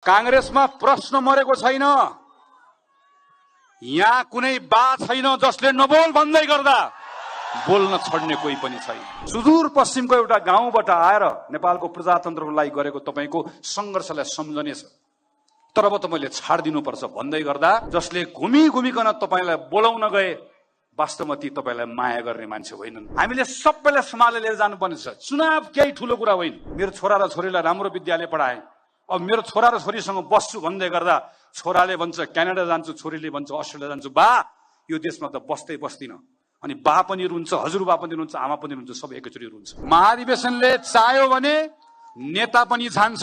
कांग्रेसमा प्रश्न मरेको छैन। यहाँ कुनै बा छैन जसले नबोल भन्दै गर्दा बोल्न छोड्ने कोही पनि छैन। सुदूर पश्चिमको एउटा गाउँबाट आएर नेपालको प्रजातन्त्रको लागि गरेको तपाईको संघर्षलाई सम्झने छ। तर अब तपाईले छाड्दिनु पर्छ भन्दै गर्दा जसले घुमिकन तपाईलाई बोलाउन गए वास्तवमा ती तपाईलाई माया गर्ने मान्छे होइनन्। हामीले सबैलाई सम्हालेर लिएर जानुपर्ने छ। चुनाव केही ठुलो कुरा होइन। मेरो छोरा र छोरीलाई राम्रो विद्यालय पढाए, अब मेरो छोरा र छोरीसँग बस्छु भन्दै गर्दा छोराले भन्छ क्यानाडा जान्छु, छोरीले भन्छ अस्ट्रेलिया जान्छु। बा यो देशमा त बस्दै बस्दिन। अनि बा पनि रुन्छ, हजुरबा पनि रुन्छ, आमा पनि रुन्छ, सबै एकैचोटि रुन्छ। महाधिवेशनले चाह्यो भने नेता पनि छान्छ,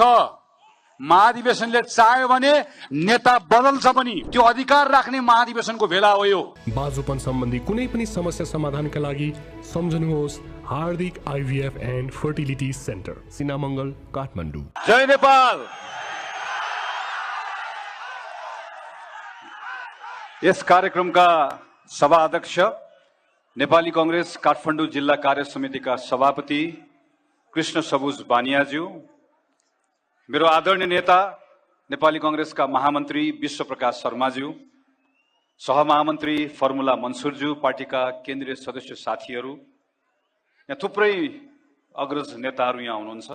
महाधिवेशनले चाह्यो भने नेता बदल्छ पनि। त्यो अधिकार राख्ने महाधिवेशनको भेला हो यो। बाजुपन सम्बन्धी कुनै पनि समस्या समाधानका लागि सम्झनुहोस् Hardik IVF and fertility centre, Sinamangal, Kathmandu. जय नेपाल। यस कार्यक्रमका सभा अध्यक्ष नेपाली कांग्रेस काठमाडौँ जिल्ला कार्य समितिका सभापति कृष्ण सबुज बानियाज्यू, मेरो आदरणीय नेता नेपाली कांग्रेसका महामन्त्री विश्वप्रकाश शर्माज्यू, सहमहामन्त्री फर्मुला मन्सुरज्यू, पार्टीका केन्द्रीय सदस्य साथीहरू, यहाँ थुप्रै अग्रज नेताहरू यहाँ हुनुहुन्छ।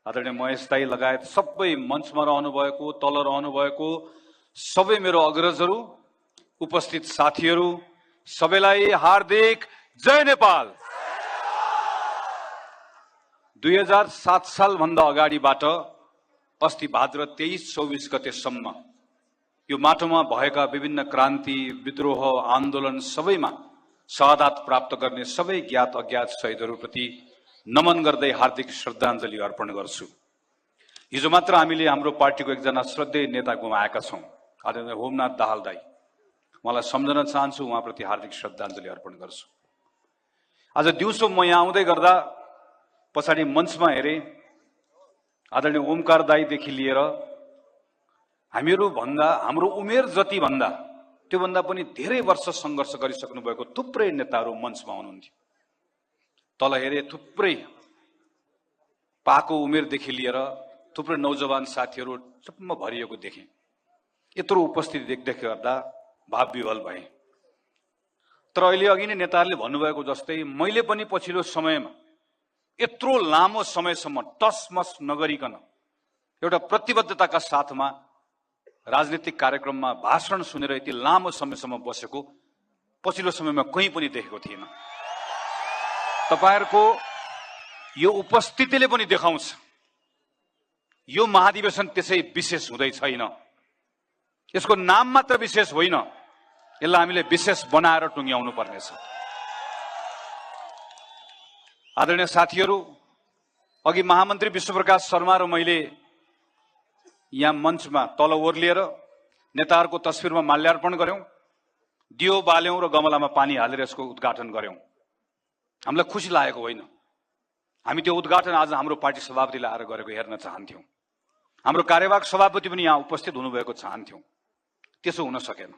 आदरणीय महेश दाई लगायत सबै मञ्चमा रहनु भएको, तल रहनु भएको सबै मेरो अग्रजहरू, उपस्थित साथीहरू, सबैलाई हार्दिक जय नेपाल। 2007 सालभन्दा अगाडिबाट अस्ति भाद्र 23-24 गतेसम्म यो माटोमा भएका विभिन्न क्रान्ति, विद्रोह, आन्दोलन सबैमा शहादत प्राप्त गर्ने सबै ज्ञात अज्ञात शहीदहरूप्रति नमन गर्दै हार्दिक श्रद्धाञ्जली अर्पण गर्छु। हिजो मात्र हामीले हाम्रो पार्टीको एकजना श्रद्धेय नेता गुमाएका छौँ, आदरणीय होमनाथ दाहाल दाई। उहाँलाई सम्झन चाहन्छु, उहाँप्रति हार्दिक श्रद्धाञ्जली अर्पण गर्छु। आज दिउँसो म यहाँ आउँदै गर्दा पछाडि मञ्चमा हेरेँ, आदरणीय ओमकार दाईदेखि लिएर हाम्रो उमेर जति भन्दा त्योभन्दा पनि धेरै वर्ष सङ्घर्ष गरिसक्नु भएको थुप्रै नेताहरू मञ्चमा हुनुहुन्थ्यो। तल हेरे थुप्रै पाको उमेरदेखि लिएर थुप्रै नौजवान साथीहरू चुप्प भरिएको देखेँ। यत्रो उपस्थिति देख्दै गर्दा भाव विह्वल भए। तर अहिले अघि नै नेताहरूले भन्नुभएको जस्तै मैले पनि पछिल्लो समयमा यत्रो लामो समयसम्म टसमस नगरिकन एउटा प्रतिबद्धताका साथमा राजनीतिक कार्यक्रममा भाषण सुनेर यति लामो समयसम्म बसेको पछिल्लो समयमा कहीँ पनि देखेको थिएन। तपाईहरुको यो उपस्थितिले पनि देखाउँछ यो महाधिवेशन त्यसै विशेष हुँदै छैन। यसको नाम मात्र विशेष होइन, यसलाई हामीले विशेष बनाएर टुङ्ग्याउनु पर्नेछ। आदरणीय साथीहरू, अघि महामन्त्री विश्वप्रकाश शर्मा र मैले यहाँ मञ्चमा तल ओर्लिएर नेताहरूको तस्बिरमा माल्यार्पण गर्यौं, दियो बाल्यौं र गमलामा पानी हालेर यसको उद्घाटन गर्यौं। हामीलाई खुसी लागेको होइन। हामी त्यो उद्घाटन आज हाम्रो पार्टी सभापतिले आएर गरेको हेर्न चाहन्थ्यौं। हाम्रो कार्यवाहक सभापति पनि यहाँ उपस्थित हुनुभएको चाहन्थ्यौं। त्यसो हुन सकेन।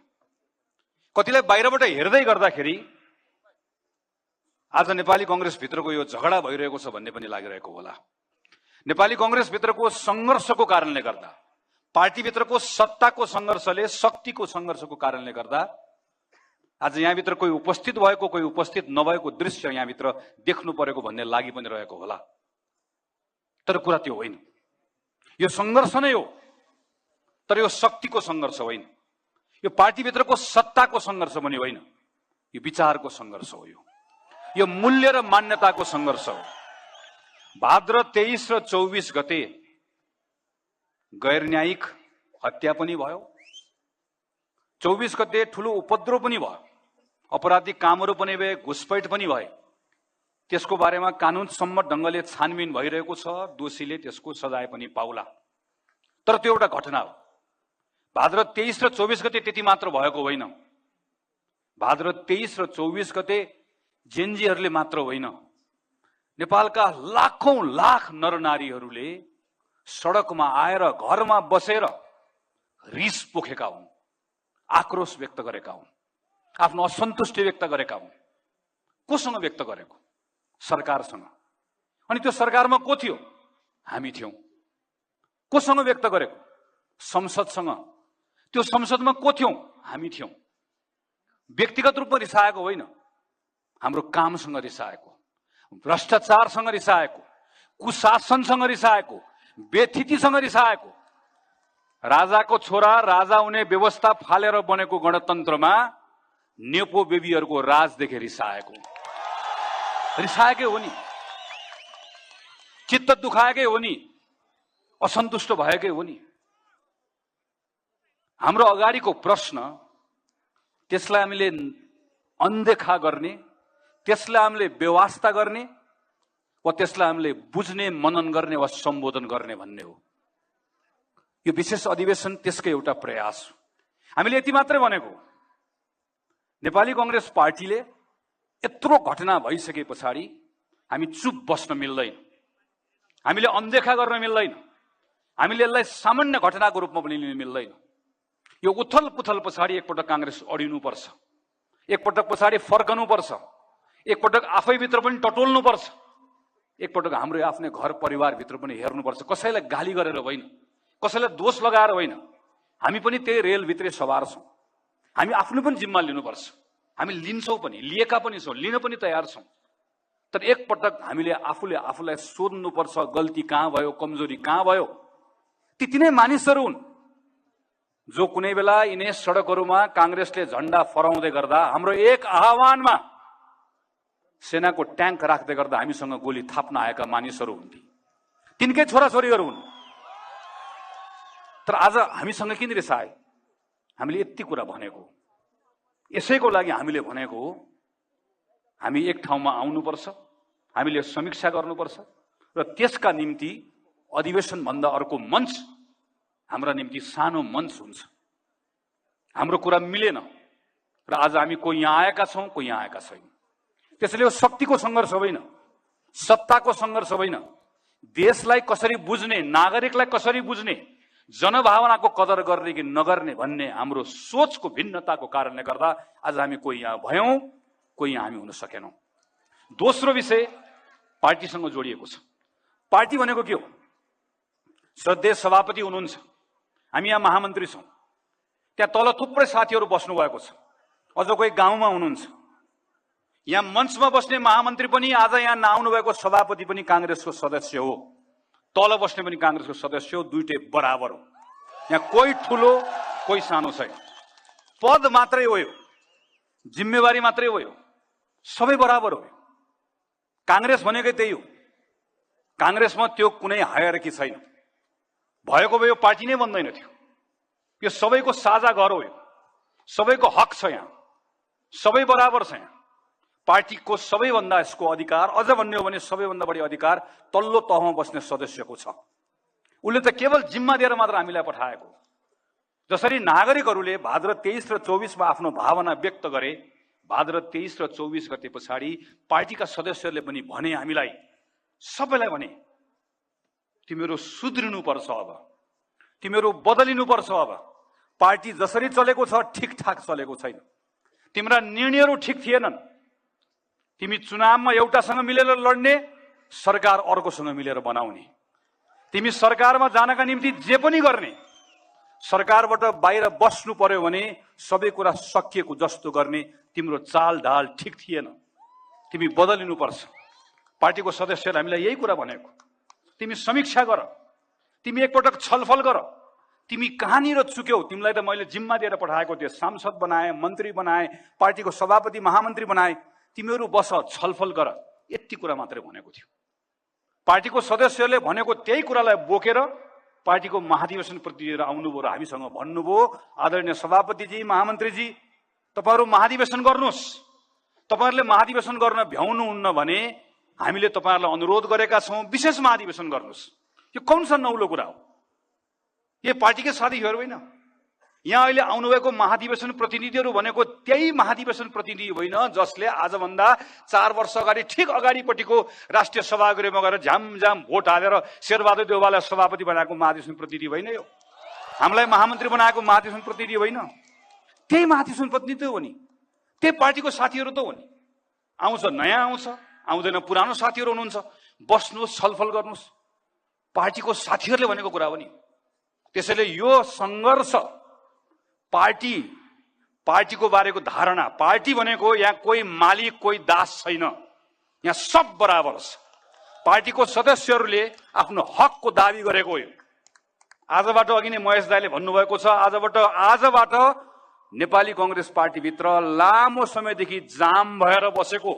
कतिलाई बाहिरबाट हेर्दै गर्दाखेरि आज नेपाली कांग्रेस भित्रको यो झगडा भइरहेको छ भन्ने पनि लागिरहेको होला। नेपाली कांग्रेस भित्रको संघर्षको कारणले गर्दा, पार्टी भित्रको सत्ताको संघर्षले, शक्तिको संघर्षको कारणले गर्दा आज यहाँ भित्र कोही उपस्थित भएको, कोही उपस्थित नभएको दृश्य यहाँ भित्र देख्नु परेको भन्ने लागि पनि रहेको होला। तर कुरा त्यो होइन। यो संघर्ष नै हो, तर यो शक्तिको संघर्ष होइन। यो पार्टी भित्रको सत्ताको संघर्ष पनि होइन। यो विचारको संघर्ष हो। यो मूल्य र मान्यताको संघर्ष हो। भाद्र 23 र 24 गते गैर न्यायिक हत्या पनि भयो। 24 गते ठूलो उपद्रव पनि भयो। अपराधिक कामहरू पनि भए, घुसपैठ पनि भए। त्यसको बारेमा कानून सम्मत ढंगले छानबिन भइरहेको छ। दोषीले त्यसको सजाय पनि पाउला। तर त्यो एउटा घटना हो। भाद्र 23 र 24 गते त्यति मात्र भएको होइन। भाद्र 23 र 24 गते जेनजीहरूले मात्र होइन, नेपालका लाखौं लाख नरनारीहरूले सडकमा आएर घरमा बसेर रिस पोखेका हुन्, आक्रोश व्यक्त गरेका हुन्, आफ्नो असन्तुष्टि व्यक्त गरेका हुन्। कोसँग व्यक्त गरेको? सरकारसँग। अनि त्यो सरकारमा को थियो? हामी थियौं। कोसँग व्यक्त गरेको? संसदसँग। त्यो संसदमा को थियौं? हामी थियौं। व्यक्तिगत रूपमा रिसाएको होइन, हाम्रो कामसँग रिसाएको, भ्रष्टाचारसँग रिसाएको, कुशासनसँग रिसाएको, व्यथितिसँग रिसाएको। राजाको छोरा राजा हुने व्यवस्था फालेर बनेको गणतन्त्रमा नेपो बेबीहरूको राज देखेर रिसाएकै हो नि, चित्त दुखाएकै हो नि, असन्तुष्ट भएकै हो नि। हाम्रो अगाडिको प्रश्न, त्यसलाई हामीले अनदेखा गर्ने, त्यसलाई हामीले व्यवस्था गर्ने वा त्यसलाई हामीले बुझ्ने, मनन गर्ने वा सम्बोधन गर्ने भन्ने हो। यो विशेष अधिवेशन त्यसकै एउटा प्रयास हो। हामीले यति मात्रै भनेको, नेपाली कांग्रेस पार्टीले यत्रो घटना भइसके पछाडि हामी चुप बस्न मिल्दैन, हामीले अनदेखा गर्न मिल्दैन, हामीले यसलाई सामान्य घटनाको रूपमा पनि लिन मिल्दैन। यो उथल पुथल पछाडि एकपटक कांग्रेस अडिनुपर्छ, एकपटक पछाडि फर्कनुपर्छ, एकपटक आफैभित्र पनि टटोल्नुपर्छ, एकपटक हाम्रो आफ्नै घर परिवारभित्र पनि हेर्नुपर्छ। कसैलाई गाली गरेर होइन, कसैलाई दोष लगाएर होइन, हामी पनि त्यही रेलभित्रै सवार छौं। हामी आफ्नो पनि जिम्मा लिनुपर्छ, हामी लिन्छौं पनि, लिएका पनि छौं, लिन पनि तयार छौं। तर एकपटक हामीले आफूलाई सोध्नुपर्छ, गल्ती कहाँ भयो, कमजोरी कहाँ भयो। ती तिनै मानिसहरू हुन् जो कुनै बेला यिनै सडकहरूमा कांग्रेसले झण्डा फहराउँदै गर्दा हाम्रो एक आह्वानमा सेनाको ट्याङ्क राख्दै गर्दा हामीसँग गोली थाप्न आएका मानिसहरू हुन्। तिनकै छोराछोरीहरू हुन्। तर आज हामीसँग किन रिसाए? हामीले यति कुरा भनेको, यसैको लागि हामीले भनेको हो, हामी एक ठाउँमा आउनुपर्छ, हामीले समीक्षा गर्नुपर्छ र त्यसका निम्ति अधिवेशन भन्दा अर्को मञ्च हाम्रा निम्ति सानो मञ्च हुन्छ। हाम्रो कुरा मिलेन र आज हामी कोही यहाँ आएका छौं, कोही यहाँ आएका छैनौं। त्यसैले यो शक्तिको संघर्ष होइन, सत्ताको संघर्ष होइन, देशलाई कसरी बुझ्ने, नागरिकलाई कसरी बुझ्ने, जनभावनाको कदर गर्ने कि नगर्ने भन्ने हाम्रो सोचको भिन्नताको कारणले गर्दा आज हामी कोही यहाँ भयौं, कोही यहाँ हामी हुन सकेनौं। दोस्रो विषय पार्टीसँग जोडिएको छ। पार्टी भनेको के हो? श्रद्धेय सभापति हुनुहुन्छ, हामी यहाँ महामन्त्री छौं, त्यहाँ तल थुप्रै साथीहरू बस्नु भएको छ, अझ कोही गाउँमा हुनुहुन्छ। यहाँ मञ्चमा बस्ने महामन्त्री पनि, आज यहाँ नआउनु भएको सभापति पनि कांग्रेसको सदस्य हो, तल बस्ने पनि कांग्रेसको सदस्य हो, दुईटै बराबर हो। यहाँ कोही ठुलो कोही सानो छैन। पद मात्रै हो, यो जिम्मेवारी मात्रै हो, यो सबै बराबर हो। कांग्रेस भनेकै त्यही हो। कांग्रेसमा त्यो कुनै हायरार्की छैन। भएको भए यो पार्टी नै बन्दैन थियो। यो सबैको साझा घर हो, यो सबैको हक छ, यहाँ सबै बराबर छ। यहाँ पार्टीको सबैभन्दा यसको अधिकार, अझ भन्ने हो भने सबैभन्दा बढी अधिकार तल्लो तहमा बस्ने सदस्यको छ। उसले त केवल जिम्मा दिएर मात्र हामीलाई पठाएको। जसरी नागरिकहरूले भाद्र 23 र 24 मा आफ्नो भावना व्यक्त गरे, भाद्र 23 र 24 गते पछाडि पार्टीका सदस्यहरूले पनि भने, हामीलाई सबैलाई भने, तिमीहरू सुध्रिनुपर्छ, अब तिमीहरू बदलिनुपर्छ। अब पार्टी जसरी चलेको छ ठिकठाक चलेको छैन। तिम्रा निर्णयहरू ठिक थिएनन्। तिमी चुनावमा एउटासँग मिलेर लड्ने, सरकार अर्कोसँग मिलेर बनाउने। तिमी सरकारमा जानका निम्ति जे पनि गर्ने, सरकारबाट बाहिर बस्नु पर्यो भने सबै कुरा सकिएको जस्तो गर्ने तिम्रो चाल ढाल ठिक थिएन। तिमी बदलिनुपर्छ। पार्टीको सदस्यहरूले हामीलाई यही कुरा भनेको। तिमी समीक्षा गर, तिमी एकपटक छलफल गर, तिमी कहाँनिर चुक्यौ। तिमीलाई त मैले जिम्मा दिएर पठाएको थिएँ, सांसद बनाए, मन्त्री बनाए, पार्टीको सभापति महामन्त्री बनाए। तिमीहरू बस, छलफल गर, यति कुरा मात्रै भनेको थियो। पार्टीको सदस्यहरूले भनेको त्यही कुरालाई बोकेर पार्टीको महाधिवेशन प्रतिनिधिहरू आउनुभयो र हामीसँग भन्नुभयो, आदरणीय सभापतिजी, महामन्त्रीजी, तपाईहरु महाधिवेशन गर्नुहोस्। तपाईहरुले महाधिवेशन गर्न भ्याउनुहुन्न भने हामीले तपाईहरुलाई अनुरोध गरेका छौं, विशेष महाधिवेशन गर्नुहोस्। यो कौन सा नौलो कुरा हो? यो पार्टीकै साथीहरु होइन। यहाँ अहिले आउनुभएको महाधिवेशन प्रतिनिधिहरू भनेको त्यही महाधिवेशन प्रतिनिधि होइन जसले आजभन्दा 4 वर्ष अगाडि ठिक अगाडिपट्टिको राष्ट्रिय सभागृहमा गएर झ्यामझ्याम भोट हालेर शेरबहादुर देउवालाई सभापति बनाएको महाधिवेशन प्रतिनिधि होइन। यो हामीलाई महामन्त्री बनाएको महाधिवेशन प्रतिनिधि होइन। त्यही महाधिवेशन प्रतिनिधि हो नि, त्यही पार्टीको साथीहरू त हो नि। आउँछ नयाँ आउँछ, आउँदैन पुरानो साथीहरू हुनुहुन्छ। बस्नुहोस्, छलफल गर्नुहोस्। पार्टीको साथीहरूले भनेको कुरा हो नि। त्यसैले यो सङ्घर्ष पार्टीको बारेको धारणा, पार्टी भनेको यहाँ कोही मालिक कोही दास छैन, यहाँ सब बराबर छ। पार्टीको सदस्यहरूले आफ्नो हकको दाबी गरेको हो। आजबाट अघि नै महेश दाइले भन्नुभएको छ, आजबाट नेपाली कांग्रेस पार्टीभित्र लामो समयदेखि जाम भएर बसेको,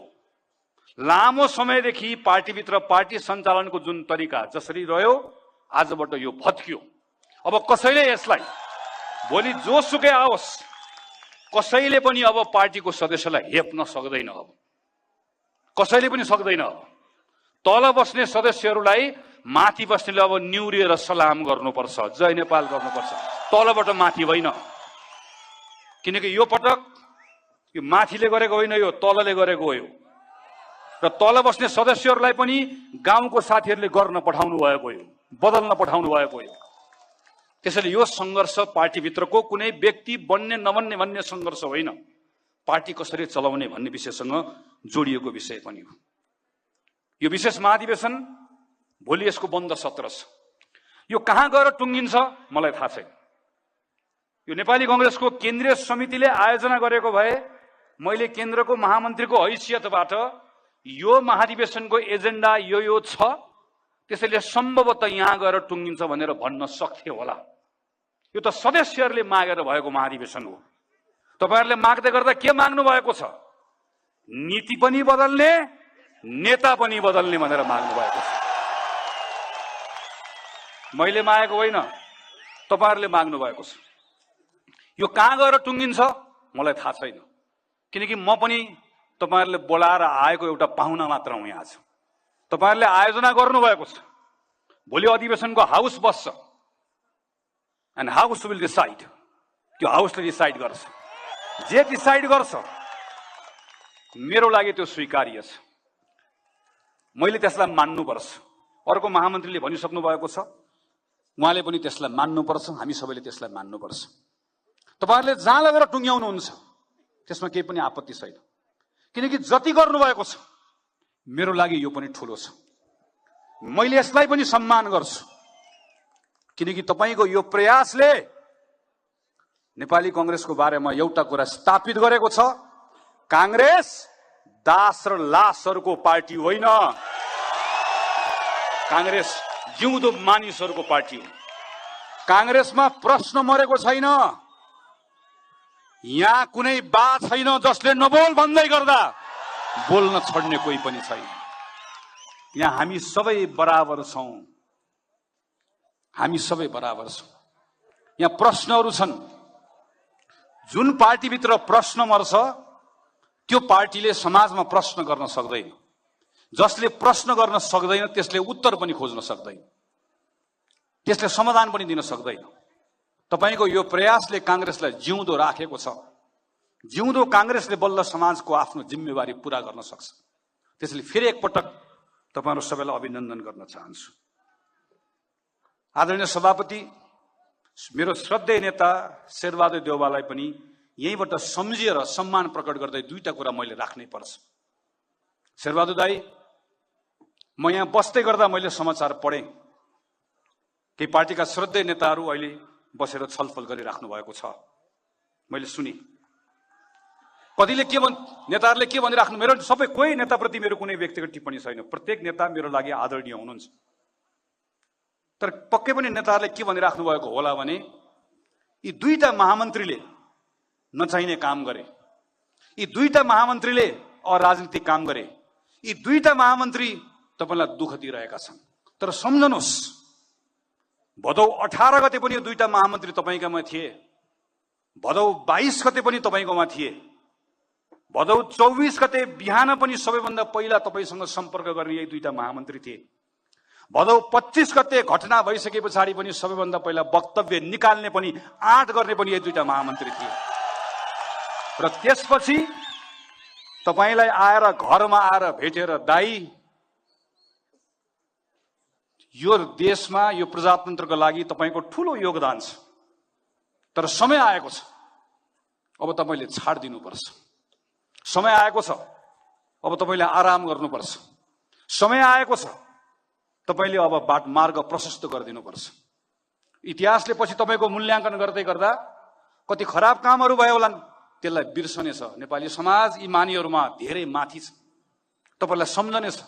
लामो समयदेखि पार्टीभित्र पार्टी सञ्चालनको जुन तरिका जसरी रह्यो, आजबाट यो भत्कियो। अब कसैले यसलाई भोलि जोसुकै आओस्, कसैले पनि अब पार्टीको सदस्यलाई हेप्न सक्दैन। अब कसैले पनि सक्दैन। अब तल बस्ने सदस्यहरूलाई माथि बस्नेले अब निउरिएर सलाम गर्नुपर्छ, जय नेपाल गर्नुपर्छ, तलबाट माथि होइन। किनकि यो पटक यो माथिले गरेको होइन, यो तलले गरेको हो। र तल बस्ने सदस्यहरूलाई पनि गाउँको साथीहरूले गर्न पठाउनु भएको हो, बदल्न पठाउनु भएको हो। त्यसैले यो सङ्घर्ष पार्टीभित्रको कुनै व्यक्ति बन्ने नबन्ने भन्ने सङ्घर्ष होइन, पार्टी कसरी चलाउने भन्ने विषयसँग जोडिएको विषय पनि हो। यो विशेष महाधिवेशन भोलि यसको बन्द सत्र छ। यो कहाँ गएर टुङ्गिन्छ मलाई थाहा छैन। यो नेपाली कांग्रेसको केन्द्रीय समितिले आयोजना गरेको भए मैले केन्द्रको महामन्त्रीको हैसियतबाट यो महाधिवेशनको एजेन्डा यो छ, त्यसैले सम्भवतः यहाँ गएर टुङ्गिन्छ भनेर भन्न सक्थे होला। यो त सदस्यहरूले मागेर भएको महाधिवेशन हो। तपाईहरुले माग्दै गर्दा के माग्नु भएको छ? नीति पनि बदल्ने, नेता पनि बदल्ने भनेर माग्नु भएको छ। मैले मागेको होइन, तपाईहरुले माग्नु भएको छ। यो कहाँ गएर टुङ्गिन्छ मलाई थाहा छैन, किनकि म पनि तपाईहरुले बोलाएर आएको एउटा पाहुना मात्र हुँ। यहाँ तपाईहरुले आयोजना गर्नु भएको छ। भोलि अधिवेशनको हाउस बस्छ एन्ड हाउस विल डिसाइड। त्यो हाउसले डिसाइड गर्छ, जे डिसाइड गर्छ मेरो लागि त्यो स्वीकार्य छ। मैले त्यसलाई मान्नुपर्छ। अर्को महामन्त्रीले भनिसक्नु भएको छ, उहाँले पनि त्यसलाई मान्नुपर्छ, हामी सबैले त्यसलाई मान्नुपर्छ। तपाईहरुले जहाँ लगेर टुङ्ग्याउनुहुन्छ त्यसमा केही पनि आपत्ति छैन, किनकि जति गर्नुभएको छ मेरो लागि यो पनि ठुलो छ। मैले यसलाई पनि सम्मान गर्छु, किनकि तपाईको यो प्रयासले नेपाली कांग्रेसको बारेमा एउटा कुरा स्थापित गरेको छ, कांग्रेस दास र लासहरूको पार्टी होइन, कांग्रेस जिउँदो मानिसहरूको पार्टी हो। कांग्रेसमा प्रश्न मरेको छैन। यहाँ कुनै बात छैन जसले नबोल भन्दै गर्दा बोल्न छोड्ने कोही पनि छैन। यहाँ हामी सबै बराबर छौं, हामी सबै बराबर छौं। यहाँ प्रश्नहरू छन्। जुन पार्टीभित्र प्रश्न मर्छ त्यो पार्टीले समाजमा प्रश्न गर्न सक्दैन। जसले प्रश्न गर्न सक्दैन त्यसले उत्तर पनि खोज्न सक्दैन, त्यसले समाधान पनि दिन सक्दैन। तपाईको यो प्रयासले कांग्रेसलाई जिउँदो राखेको छ। जिउँदो कांग्रेसले बल्ल समाजको आफ्नो जिम्मेवारी पूरा गर्न सक्छ। त्यसैले फेरि एकपटक तपाईहरु सबैलाई अभिनन्दन गर्न चाहन्छु। आदरणीय सभापति, मेरो श्रद्धेय नेता शेरबहादुर देउवालाई पनि यहीबाट सम्झिएर सम्मान प्रकट गर्दै दुईटा कुरा मैले राख्नै पर्छ। शेरबहादुर दाई, म यहाँ बस्दै गर्दा मैले समाचार पढेँ, केही पार्टीका श्रद्धेय नेताहरू अहिले बसेर छलफल गरिराख्नु भएको छ। मैले सुने कतिले नेताहरूले के भनिराख्नु। मेरो सबै कोही नेताप्रति मेरो कुनै व्यक्तिगत टिप्पणी छैन। प्रत्येक नेता मेरो लागि आदरणीय हुनुहुन्छ। तर पक्कै पनि नेताहरूले के भनिराख्नु भएको होला भने यी दुईटा महामन्त्रीले नचाहिने काम गरे, यी दुईटा महामन्त्रीले अराजनीतिक काम गरे, यी दुईटा महामन्त्री तपाईलाई दुःख दिइरहेका छन्। तर सम्झनुहोस्, भदौ 18 गते पनि यो दुईटा महामन्त्री तपाईकोमा थिए, भदौ 22 गते पनि तपाईकोमा थिए, भदौ 24 गते बिहान पनि सबैभन्दा पहिला तपाईसँग सम्पर्क गर्ने यही दुईटा महामन्त्री थिए। भदौ 25 गते घटना भइसके पछाडि पनि सबैभन्दा पहिला वक्तव्य निकाल्ने पनि आँट गर्ने पनि यही दुईटा महामन्त्री थिए। र त्यसपछि तपाईलाई आएर घरमा आएर भेटेर, दाई यो देशमा यो प्रजातन्त्रको लागि तपाईको ठूलो योगदान छ, तर समय आएको छ अब तपाईले छाड दिनुपर्छ। समय आएको छ अब तपाईले आराम गर्नुपर्छ। समय आएको छ तपाईले अब मार्ग प्रशस्त गरिदिनुपर्छ। इतिहासले पछि तपाईँको मूल्याङ्कन गर्दै गर्दा कति खराब कामहरू भयो होलान्, त्यसलाई बिर्सनेछ। नेपाली समाज यी मानिहरूमा धेरै माथि छ, तपाईँलाई सम्झनेछ।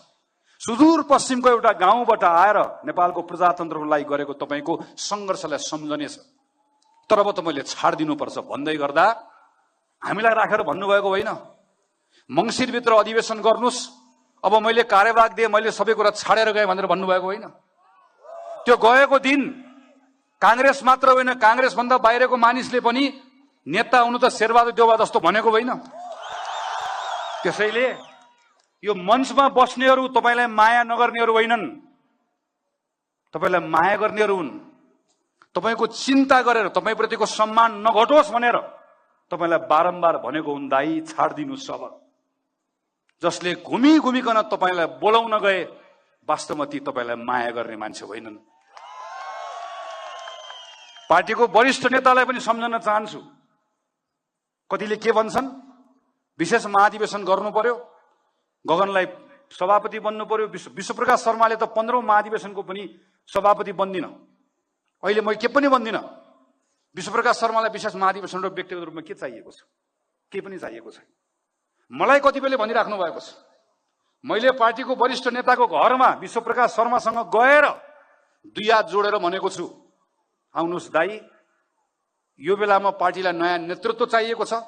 सुदूर पश्चिमको एउटा गाउँबाट आएर नेपालको प्रजातन्त्रको लागि गरेको तपाईँको सङ्घर्षलाई सम्झनेछ। तर अब तपाईँले छाडिदिनुपर्छ भन्दै गर्दा हामीलाई राखेर भन्नुभएको होइन, मङ्सिरभित्र अधिवेशन गर्नुहोस्, अब मैले कार्यभाग दिएँ, मैले सबै कुरा छाडेर गएँ भनेर भन्नुभएको होइन। त्यो गएको दिन काङ्ग्रेस मात्र होइन, काङ्ग्रेसभन्दा बाहिरको मानिसले पनि नेता हुनु त शेरबहादुर देउवा जस्तो भनेको होइन। त्यसैले यो मञ्चमा बस्नेहरू तपाईँलाई माया नगर्नेहरू होइनन्, तपाईँलाई माया गर्नेहरू हुन्। तपाईँको चिन्ता गरेर, तपाईँप्रतिको सम्मान नघटोस् भनेर तपाईँलाई बारम्बार भनेको हुन्, दाइ छाडिदिनुहोस्। अब जसले घुमिकन तपाईँलाई बोलाउन गए वास्तवमा ती तपाईँलाई माया गर्ने मान्छे होइनन्। पार्टीको वरिष्ठ नेतालाई पनि सम्झन चाहन्छु। कतिले के भन्छन्, विशेष महाधिवेशन गर्नु पर्यो, गगनलाई सभापति बन्नु पर्यो। विश्वप्रकाश शर्माले त 15औं महाधिवेशनको पनि सभापति बन्दिन, अहिले म के पनि बन्दिन। विश्वप्रकाश शर्मालाई विशेष महाधिवेशन र व्यक्तिगत रूपमा के चाहिएको छ? केही पनि चाहिएको छैन। मलाई कतिपयले भनिराख्नु भएको छ, मैले पार्टीको वरिष्ठ नेताको घरमा विश्वप्रकाश शर्मासँग गएर 2 हात जोडेर भनेको छु, आउनुहोस् दाइ, यो बेलामा पार्टीलाई नयाँ नेतृत्व चाहिएको छ,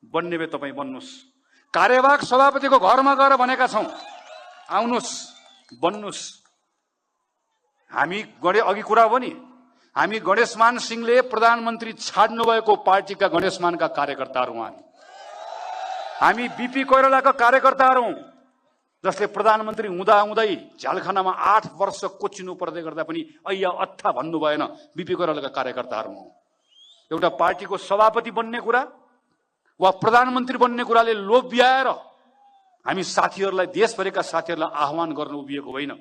बन्ने भए तपाईँ बन्नुहोस्। कार्यवाहक सभापतिको घरमा गएर भनेका छौँ, आउनुहोस् बन्नुहोस्। हामी अघि कुरा हो नि, हामी गणेशमान सिंहले प्रधानमन्त्री छाड्नु भएको पार्टीका गणेशमानका कार्यकर्ताहरू हौं। हामी बीपी कोइरालाका कार्यकर्ताहरू हौं, जसले प्रधानमन्त्री हुँदाहुँदै झ्यालखानामा 8 वर्ष कोचिनु पर्दै गर्दा पनि अय्या अत्था भन्नु भएन, बीपी कोइरालाका कार्यकर्ताहरू हौं। एउटा पार्टीको सभापति बन्ने कुरा वा प्रधानमन्त्री बन्ने कुराले लोभ्याएर हामी साथीहरूलाई, देशभरिका साथीहरूलाई आह्वान गर्न उभिएको होइन।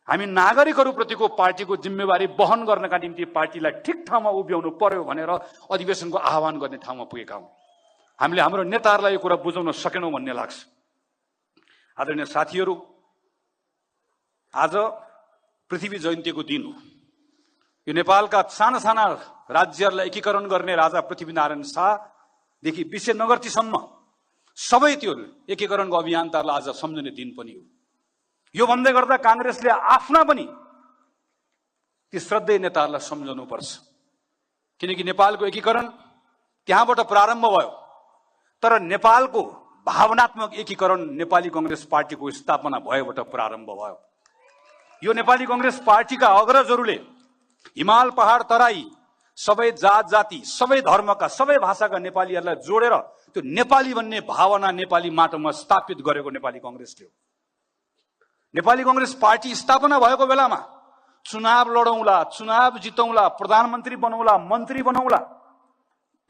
हामी नागरिकहरूप्रतिको पार्टीको जिम्मेवारी वहन गर्नका निम्ति पार्टीलाई ठिक ठाउँमा उभ्याउनु पर्यो भनेर अधिवेशनको आह्वान गर्ने ठाउँमा पुगेका हौं। हामीले हाम्रो नेताहरूलाई यो कुरा बुझाउन सकेनौं भन्ने लाग्छ। आदरणीय साथीहरू, आज पृथ्वी जयन्तीको दिन हो। यो नेपालका साना साना राज्यहरूलाई एकीकरण गर्ने राजा पृथ्वीनारायण शाहदेखि विश्वनगरतीसम्म सबै त्यो एकीकरणको अभियानताहरूलाई आज सम्झने दिन पनि हो। यो भन्दै गर्दा काङ्ग्रेसले आफ्ना पनि ती श्रद्धेय नेताहरूलाई सम्झनु पर्छ, किनकि नेपालको एकीकरण त्यहाँबाट प्रारम्भ भयो। तर नेपालको भावनात्मक एकीकरण नेपाली कांग्रेस पार्टीको स्थापना भएबाट प्रारम्भ भयो। यो नेपाली कांग्रेस पार्टीका अग्रजहरूले हिमाल पहाड तराई सबै जात जाति, सबै धर्मका, सबै भाषाका नेपालीहरूलाई जोडेर त्यो नेपाली भन्ने भावना नेपाली माटोमा स्थापित गरेको नेपाली कांग्रेसले हो। नेपाली कांग्रेस पार्टी स्थापना भएको बेलामा चुनाव लडौँला, चुनाव जितौँला, प्रधानमन्त्री बनौँला, मन्त्री बनौँला,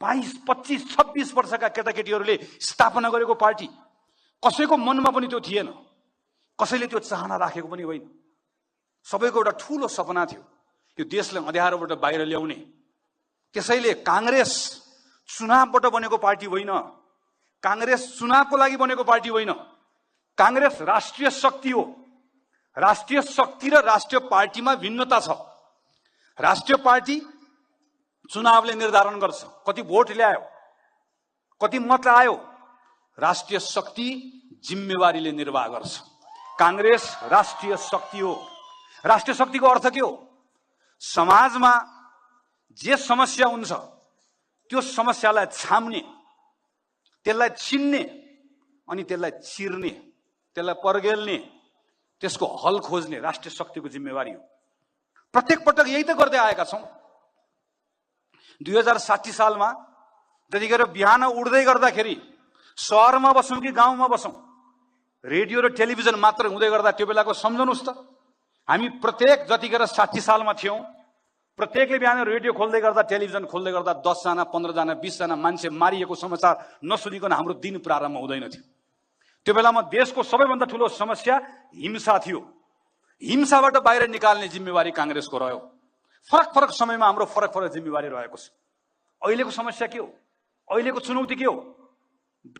22, 25, 26 वर्षका केटाकेटीहरूले स्थापना गरेको पार्टी। कसैको मनमा पनि त्यो थिएन, कसैले त्यो चाहना राखेको पनि होइन। सबैको एउटा ठूलो सपना थियो यो देशलाई अँध्यारोबाट बाहिर ल्याउने। त्यसैले कांग्रेस चुनावबाट बनेको पार्टी होइन, कांग्रेस चुनावको लागि बनेको पार्टी होइन। कांग्रेस राष्ट्रिय शक्ति हो। राष्ट्रिय शक्ति र राष्ट्रिय पार्टीमा भिन्नता छ। राष्ट्रिय पार्टी चुनावले निर्धारण गर्छ, कति भोट ल्यायो, कति मत आयो। राष्ट्रिय शक्ति जिम्मेवारीले निर्वाह गर्छ। कांग्रेस राष्ट्रिय शक्ति हो। राष्ट्रिय शक्तिको अर्थ के हो? समाजमा जे समस्या हुन्छ त्यो समस्यालाई छाम्ने, त्यसलाई चिन्ने अनि त्यसलाई चिर्ने, त्यसलाई पर्गेल्ने, त्यसको हल खोज्ने राष्ट्रिय शक्तिको जिम्मेवारी हो। प्रत्येक पटक यही त गर्दै आएका छौं। 2060 सालमा त्यतिखेर बिहान उड्दै गर्दाखेरि शहरमा बसौं कि गाउँमा बसौं, रेडियो र टेलिभिजन मात्र हुँदै गर्दा त्यो बेलाको सम्झनुस् त। हामी प्रत्येक जतिखेर 60 सालमा थियौं, प्रत्येकले बिहान रेडियो खोल्दै गर्दा, टेलिभिजन खोल्दै गर्दा 10 जना, 15 जना, 20 जना मान्छे मारिएको समाचार नसुनिकन हाम्रो दिन प्रारम्भ हुँदैन थियो। त्यो बेलामा देशको सबैभन्दा ठूलो समस्या हिंसा थियो। हिंसाबाट बाहिर निकाल्ने जिम्मेवारी कांग्रेसको रह्यो। फरक फरक समयमा हाम्रो फरक फरक जिम्मेवारी रहेको छ। अहिलेको समस्या के हो? अहिलेको चुनौती के हो?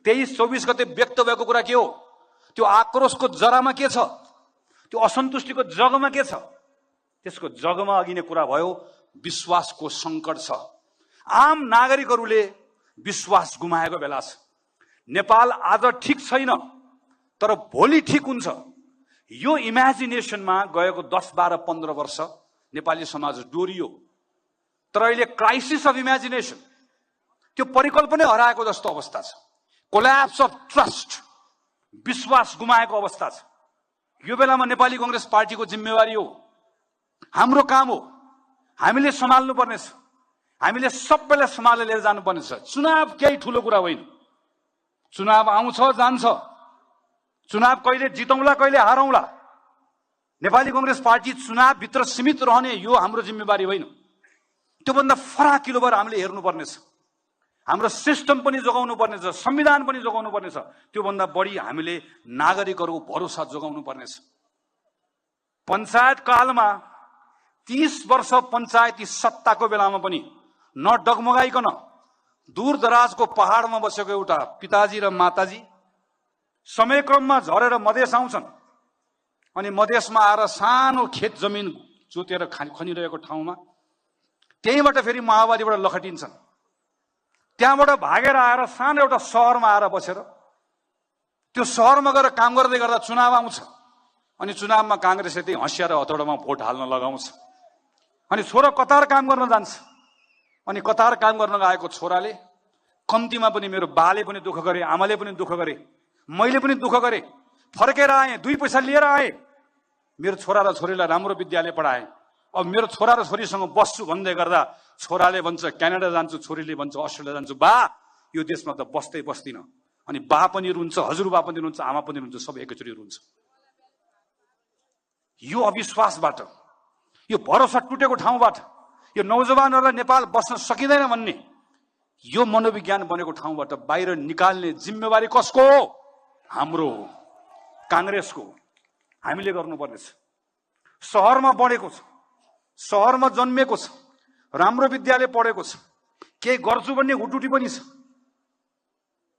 23-24 गते व्यक्त भएको कुरा के हो? त्यो आक्रोशको जरामा के छ? त्यो असन्तुष्टिको जगमा के छ? त्यसको जगमा अघि नै कुरा भयो, विश्वासको सङ्कट छ। आम नागरिकहरूले विश्वास गुमाएको बेला छ। नेपाल आज ठिक छैन, तर भोलि ठिक हुन्छ, यो इमेजिनेसनमा गएको 10, 12, 15 वर्ष नेपाली समाज डोरियो। तर अहिले क्राइसिस अफ इमेजिनेसन, त्यो परिकल्पनै हराएको जस्तो अवस्था छ। कोल्याप्स अफ ट्रस्ट, विश्वास गुमाएको अवस्था छ। यो बेलामा नेपाली कांग्रेस पार्टीको जिम्मेवारी हो, हाम्रो काम हो, हामीले सम्हाल्नु पर्नेछ। हामीले सबैलाई सम्हालेर लिएर जानुपर्नेछ। चुनाव केही ठुलो कुरा होइन। चुनाव आउँछ जान्छ, चुनाव कहिले जितौँला कहिले हारौँला। नेपाली कांग्रेस पार्टी चुनावभित्र सीमित रहने यो हाम्रो जिम्मेवारी होइन। त्योभन्दा फराकिलो भएर हामीले हेर्नुपर्नेछ। हाम्रो सिस्टम पनि जोगाउनु पर्नेछ, संविधान पनि जोगाउनु पर्नेछ। त्योभन्दा बढी हामीले नागरिकहरूको भरोसा जोगाउनु पर्नेछ। पञ्चायत कालमा 30 वर्ष पञ्चायती सत्ताको बेलामा पनि नडगमगाइकन दूरदराजको पहाडमा बसेको एउटा पिताजी र माताजी समयक्रममा झरेर मधेस आउँछन् अनि मधेसमा आएर सानो खेत जमिन जोतेर खनिरहेको ठाउँमा त्यहीबाट फेरि माओवादीबाट लखटिन्छन्। त्यहाँबाट भागेर आएर सानो एउटा सहरमा आएर बसेर त्यो सहरमा गएर काम गर्दै गर्दा चुनाव आउँछ अनि चुनावमा कांग्रेसले त्यही हँसिया र हतौडामा भोट हाल्न लगाउँछ। अनि छोरा कतार काम गर्न जान्छ अनि कतार काम गर्न गएको छोराले कम्तीमा पनि मेरो बाले पनि दुःख गरे, आमाले पनि दुःख गरे, मैले पनि दुःख गरे, फर्केर आएँ, 2 पैसा लिएर आएँ, मेरो छोरा र छोरीलाई राम्रो विद्यालय पढाएँ। अब मेरो छोरा र छोरीसँग बस्छु भन्दै गर्दा छोराले भन्छ क्यानाडा जान्छु, छोरीले भन्छ अस्ट्रेलिया जान्छु। बा यो देशमा त बस्दै बस्दिन। अनि बा पनि रुन्छ, हजुरबा पनि रुन्छ, आमा पनि रुन्छ, सबै एकैचोटि रुन्छ। यो अविश्वासबाट, यो भरोसा टुटेको ठाउँबाट, यो नौजवानहरूलाई नेपाल बस्न सकिँदैन भन्ने यो मनोविज्ञान बनेको ठाउँबाट बाहिर निकाल्ने जिम्मेवारी कसको हो? हाम्रो हो, कांग्रेसको। हामीले गर्नुपर्नेछ। सहरमा बढेको छ, सहरमा जन्मेको छ, राम्रो विद्यालय पढेको छ, केही गर्छु भन्ने हुटुटी पनि छ।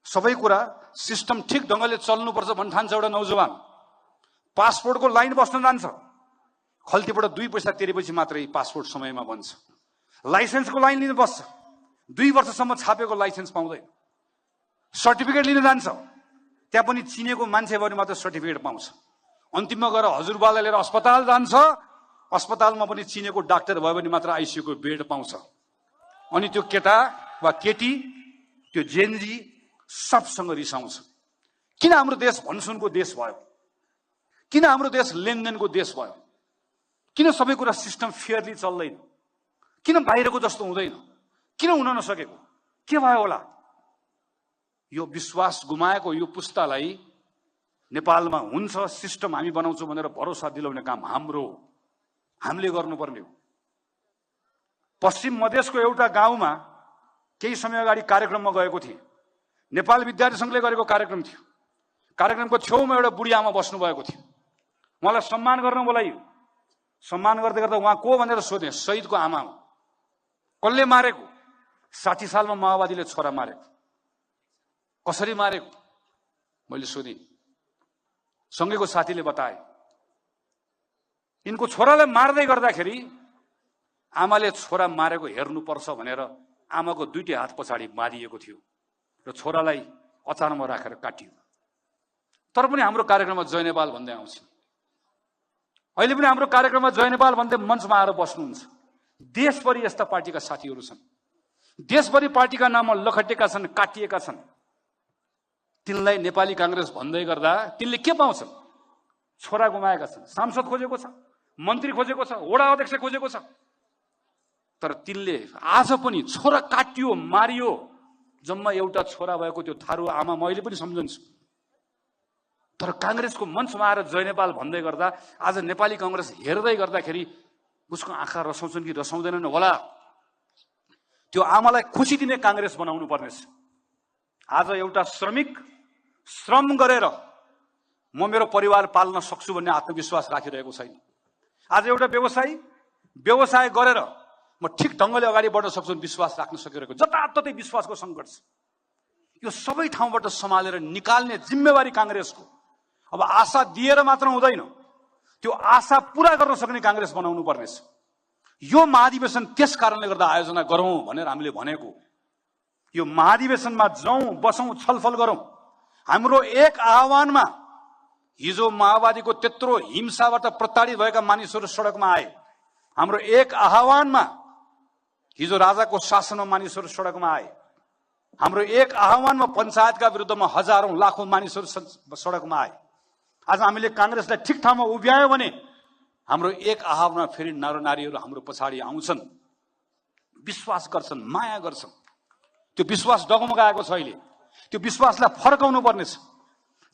सबै कुरा सिस्टम ठिक ढङ्गले चल्नुपर्छ भन्ने ठान्छ एउटा नौजवान। पासपोर्टको लाइन बस्न जान्छ, खल्तीबाट 2 पैसा तिरेपछि मात्रै पासपोर्ट समयमा बन्छ। लाइसेन्सको लाइन लिन बस्छ, 2 वर्षसम्म छापेको लाइसेन्स पाउँदैन। सर्टिफिकेट लिन जान्छ, त्यहाँ पनि चिनेको मान्छे भयो भने मात्र सर्टिफिकेट पाउँछ। अन्तिममा गएर हजुरबालाई लिएर अस्पताल जान्छ, अस्पतालमा पनि चिनेको डाक्टर भयो भने मात्र आइसियूको बेड पाउँछ। अनि त्यो केटा वा केटी, त्यो जेनजी सबसँग रिसाउँछ। किन हाम्रो देश भनसुनको देश भयो? किन हाम्रो देश लेनदेनको देश भयो? किन सबै कुरा सिस्टम फेयरली चल्दैन? किन बाहिरको जस्तो हुँदैन? किन हुन नसकेको? के भयो होला? यो विश्वास गुमाएको यो पुस्तालाई नेपालमा हुन्छ, सिस्टम हामी बनाउँछौँ भनेर भरोसा दिलाउने काम हाम्रो हो, हामीले गर्नुपर्ने हो। पश्चिम मधेसको एउटा गाउँमा केही समय अगाडि कार्यक्रममा गएको थिएँ। नेपाल विद्यार्थी संघले गरेको कार्यक्रम थियो। कार्यक्रमको छेउमा एउटा बुढी आमा बस्नु भएको थियो। उहाँलाई सम्मान गर्न बोलाइयो। सम्मान गर्दै गर्दा उहाँ को भनेर सोधेँ। शहीदको आमा हो। कसले मारेको? 60 सालमा माओवादीले छोरा मारेको। कसरी मारेको? मैले सोधेँ। सँगैको साथीले बताए। यिनको छोरालाई मार्दै गर्दाखेरि आमाले छोरा मारेको हेर्नुपर्छ भनेर आमाको 2टी हात पछाडि बाँधिएको थियो र छोरालाई अचारमा राखेर काटियो। तर पनि हाम्रो कार्यक्रममा जय नेपाल भन्दै आउँछ। अहिले पनि हाम्रो कार्यक्रममा जय नेपाल भन्दै मञ्चमा आएर बस्नुहुन्छ। देशभरि यस्ता पार्टीका साथीहरू छन्। देशभरि पार्टीका नाममा लखटेका छन्, काटिएका छन्। तिनलाई नेपाली कांग्रेस भन्दै गर्दा तिनले के पाउँछन्? छोरा गुमाएका छन्, सांसद खोजेको छ, मन्त्री खोजेको छ, वडा अध्यक्ष खोजेको छ। तर तिनले आज पनि छोरा काटियो, मारियो, जम्मा एउटा छोरा भएको त्यो थारू आमा मैले पनि सम्झन्छु। तर कांग्रेसको मञ्चमा आएर जय नेपाल भन्दै गर्दा आज नेपाली कांग्रेस हेर्दै गर्दाखेरि उसको आँखा रसाउँछन् कि रसाउँदैनन् होला। त्यो आमालाई खुसी दिने कांग्रेस बनाउनु पर्नेछ। आज एउटा श्रमिक श्रम गरेर म मेरो परिवार पाल्न सक्छु भन्ने आत्मविश्वास राखिरहेको छैन। आज एउटा व्यवसायी व्यवसाय गरेर म ठिक ढङ्गले अगाडि बढ्न सक्छु विश्वास राख्न सकिरहेको, जताततै विश्वासको सङ्कट छ। यो सबै ठाउँबाट सम्हालेर निकाल्ने जिम्मेवारी कांग्रेसको। अब आशा दिएर मात्र हुँदैन, त्यो आशा पूरा गर्न सक्ने कांग्रेस बनाउनु पर्नेछ। यो महाधिवेशन त्यस कारणले गर्दा आयोजना गरौँ भनेर हामीले भनेको। यो महाधिवेशनमा जाउँ, बसौँ, छलफल गरौँ। हाम्रो एक आह्वानमा हिजो माओवादीको त्यत्रो हिंसाबाट प्रताडित भएका मानिसहरू सडकमा आए। हाम्रो एक आह्वानमा हिजो राजाको शासनमा मानिसहरू सडकमा आए। हाम्रो एक आह्वानमा पञ्चायतका विरुद्धमा हजारौं लाखौं मानिसहरू सडकमा आए। आज हामीले कांग्रेसलाई ठिक ठाउँमा उभ्यायो भने हाम्रो एक आह्वानमा फेरि नरनारीहरू हाम्रो पछाडि आउँछन्, विश्वास गर्छन्, माया गर्छन्। त्यो विश्वास डगमगाएको छ अहिले। त्यो विश्वासलाई फर्काउनु पर्नेछ।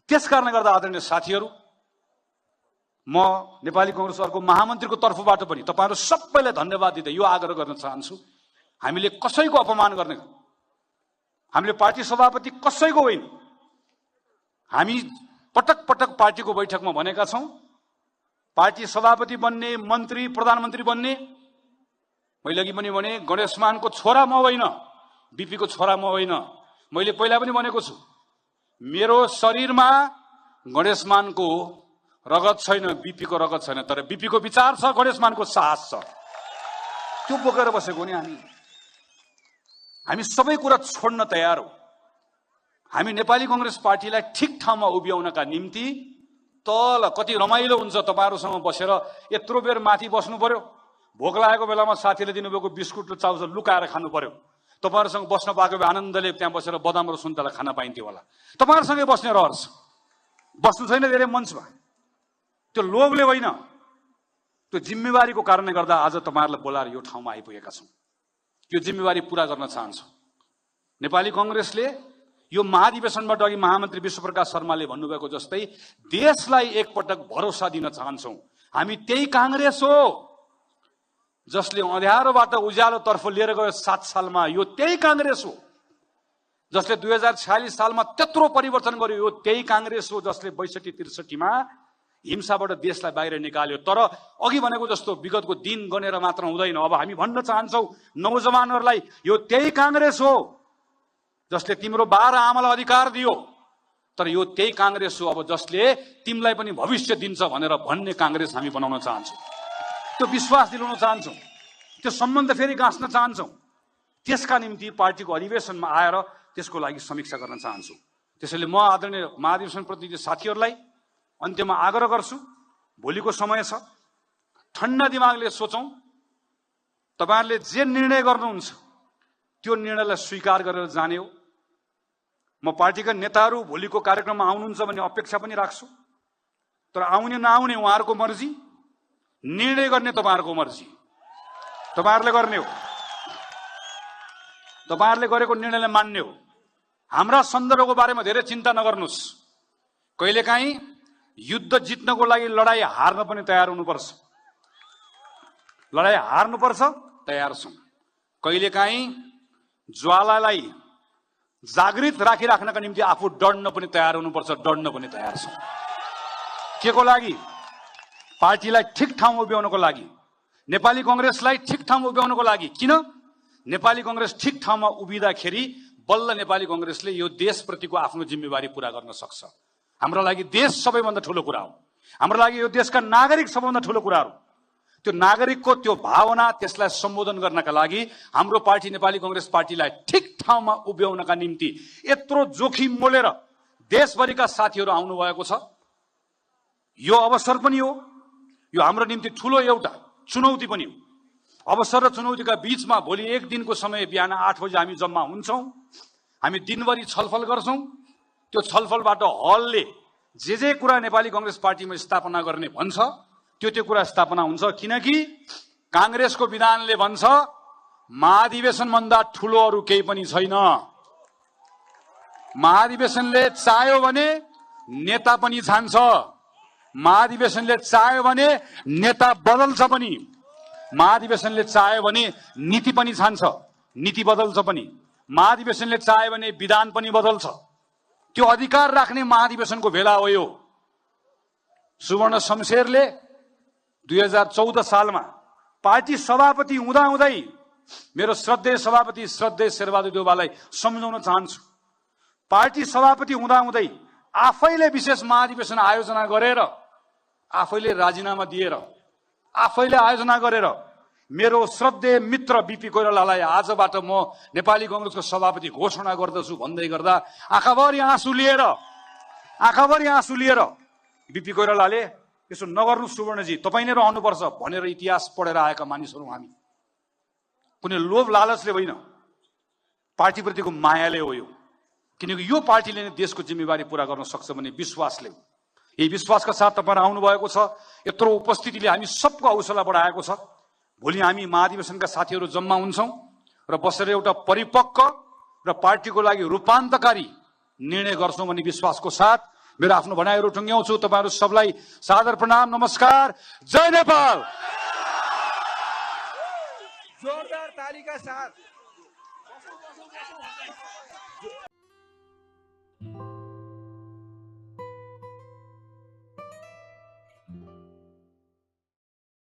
त्यसकारणले गर्दा आदरणीय साथीहरू, म नेपाली कांग्रेसको महामन्त्रीको तर्फबाट पनि तपाईहरु सबैलाई धन्यवाद दिँदै यो आग्रह गर्न चाहन्छु, हामीले कसैको अपमान गर्ने, हामीले पार्टी सभापति कसैको होइन। हामी पटक पटक पार्टीको बैठकमा भनेका छौं, पार्टी सभापति बन्ने, मन्त्री, प्रधानमन्त्री बन्ने, मैले अघि पनि भने गणेशमानको छोरा म होइन, बीपी को छोरा म होइन। मैले पहिला पनि भनेको छु, मेरो शरीरमा गणेशमानको रगत छैन, बीपी को रगत छैन, तर बीपी को विचार छ, गणेशमानको साहस छ। त्यो बोकेर बसेको नि हामी सबै कुरा छोड्न तयार हौ। हामी नेपाली कांग्रेस पार्टीलाई ठिक ठाउँमा उभ्याउनका निम्ति तल कति रमाइलो हुन्छ तपाईहरुसँग बसेर यत्रो बेर माथि बस्नु पर्यो, भोक लागेको बेलामा साथीले दिनुभएको बिस्कुट र चाउचाउ लुकाएर खानु पर्यो। तपाईहरुसँग बस्न पाएको भए आनन्दले त्यहाँ बसेर बदाम र सुन्तला खान पाइन्थ्यो होला। तपाईहरुसँगै बस्ने रहर छ, बस्नु छैन धेरै मञ्चमा। त्यो लोभले होइन, त्यो जिम्मेवारीको कारणले गर्दा आज तपाईहरुलाई बोलाएर यो ठाउँमा आइपुगेका छौं। यो जिम्मेवारी पूरा गर्न चाहन्छौं। नेपाली कांग्रेसले यो महाधिवेशनबाट अघि महामन्त्री विश्वप्रकाश शर्माले भन्नुभएको जस्तै देशलाई एकपटक भरोसा दिन चाहन्छौं। हामी त्यही कांग्रेस हो जसले अँध्यारोबाट उज्यालोतर्फ लिएर गयो 7 सालमा। यो त्यही कांग्रेस हो जसले 2046 सालमा त्यत्रो परिवर्तन गर्यो। यो त्यही कांग्रेस हो जसले 62-63 मा हिंसाबाट देशलाई बाहिर निकाल्यो। तर अघि भनेको जस्तो विगतको दिन गनेर मात्र हुँदैन। अब हामी भन्न चाहन्छौं नौजवानहरूलाई, यो त्यही कांग्रेस हो जसले तिम्रो 12 आमालाई अधिकार दियो, तर यो त्यही कांग्रेस हो अब जसले तिमीलाई पनि भविष्य दिन्छ भनेर भन्ने कांग्रेस हामी बनाउन चाहन्छौं। त्यो विश्वास दिलाउन चाहन्छौं, त्यो सम्बन्ध फेरि गाँच्न चाहन्छौं। त्यसका निम्ति पार्टीको अधिवेशनमा आएर त्यसको लागि समीक्षा गर्न चाहन्छु। त्यसैले म आदरणीय महाधिवेशन प्रतिनिधि साथीहरूलाई अन्त्यमा आग्रह गर्छु, भोलिको समय छ, ठण्डा दिमागले सोचौं। तपाईहरुले जे निर्णय गर्नुहुन्छ त्यो निर्णयलाई स्वीकार गरेर जाने हो। म पार्टीका नेताहरू भोलिको कार्यक्रममा आउनुहुन्छ भन्ने अपेक्षा पनि राख्छु, तर आउने नआउने उहाँहरूको मर्जी, निर्णय गर्ने तपाईहरुको मर्जी, तपाईहरुले गर्ने हो। तपाईहरुले गरेको निर्णयलाई मान्ने हो। हाम्रा सन्दर्भको बारेमा धेरै चिन्ता नगर्नुस्। कहिलेकाहीँ युद्ध जित्नको लागि लडाई हार्न पनि तयार हुनुपर्छ। लडाई हार्नुपर्छ, तयार छौं। कहिलेकाहीँ ज्वालालाई जागृत राखिराख्नका निम्ति आफू डढ्न पनि तयार हुनुपर्छ, डढ्न पनि तयार छौं। के को लागि? पार्टीलाई ठिक ठाउँमा उभ्याउनको लागि, नेपाली कांग्रेसलाई ठिक ठाउँमा उभ्याउनको लागि। किन? नेपाली कांग्रेस ठिक ठाउँमा उभिँदाखेरि बल्ल नेपाली कांग्रेसले यो देशप्रतिको आफ्नो जिम्मेवारी पूरा गर्न सक्छ। हाम्रो लागि देश सबैभन्दा ठूलो कुरा हो। हाम्रो लागि यो देशका नागरिक सबैभन्दा ठूलो कुरा हो। त्यो नागरिकको त्यो भावना, त्यसलाई सम्बोधन गर्नका लागि हाम्रो पार्टी नेपाली कांग्रेस पार्टीलाई ठिक ठाउँमा उभ्याउनका निम्ति यत्रो जोखिम मोलेर देशभरिका साथीहरू आउनु भएको छ। यो अवसर पनि हो, यो हाम्रो निम्ति ठूलो एउटा चुनौती पनि हो। अवसर र चुनौतीका बीचमा भोलि एक दिनको समय बिहान 8 बजे हामी जम्मा हुन्छौं। हामी दिनभरि छलफल गर्छौं। त्यो छलफलबाट हलले जे कुरा नेपाली कांग्रेस पार्टीमा स्थापना गर्ने भन्छ त्यो कुरा स्थापना हुन्छ। किनकि कांग्रेसको विधानले भन्छ महाधिवेशन भन्दा ठूलो अरु केही पनि छैन। महाधिवेशनले चाह्यो भने नेता पनि छान्छ, महाधिवेशनले चाह्यो भने नेता बदल्छ पनि, महाधिवेशनले चाह्यो भने नीति पनि छान्छ, नीति बदल्छ पनि, महाधिवेशनले चाह्यो भने विधान पनि बदल्छ। त्यो अधिकार राख्ने महाधिवेशनको भेला हो यो। सुवर्ण शमशेरले 2014 सालमा पार्टी सभापति हुँदाहुँदै मेरो श्रद्धेय सभापति श्रद्धेय शेरबहादुर देउवालाई सम्झाउन चाहन्छु। पार्टी सभापति हुँदाहुँदै आफैले विशेष महाधिवेशन आयोजना गरेर, आफैले राजीनामा दिएर, आफैले आयोजना गरेर मेरो श्रद्धेय मित्र बीपी कोइरालालाई आजबाट म नेपाली कांग्रेसको सभापति घोषणा गर्दछु भन्दै गर्दा आँखाभरि आँसु लिएर बीपी कोइरालाले यसो नगर्नु सुवर्णजी, तपाईँ नै रहनुपर्छ भनेर इतिहास पढेर आएका मानिसहरू हामी। कुनै लोभ लालचले होइन, पार्टीप्रतिको मायाले हो यो। किनकि यो पार्टीले नै देशको जिम्मेवारी पूरा गर्न सक्छ भन्ने विश्वासले। यही विश्वासका साथ तपाईहरु आउनु भएको छ। यत्रो उपस्थितिले हामी सबको हौसला बढाएको छ। भोलि हामी महाधिवेशनका साथीहरू जम्मा हुन्छौं र बसेर एउटा परिपक्व र पार्टीको लागि रूपान्तकारी निर्णय गर्छौं भन्ने विश्वासको साथ मेरो आफ्नो भनाइहरू टुङ्ग्याउँछु। तपाईहरु सबलाई सादर प्रणाम, नमस्कार, जय नेपाल। जोरदार ताली का साथ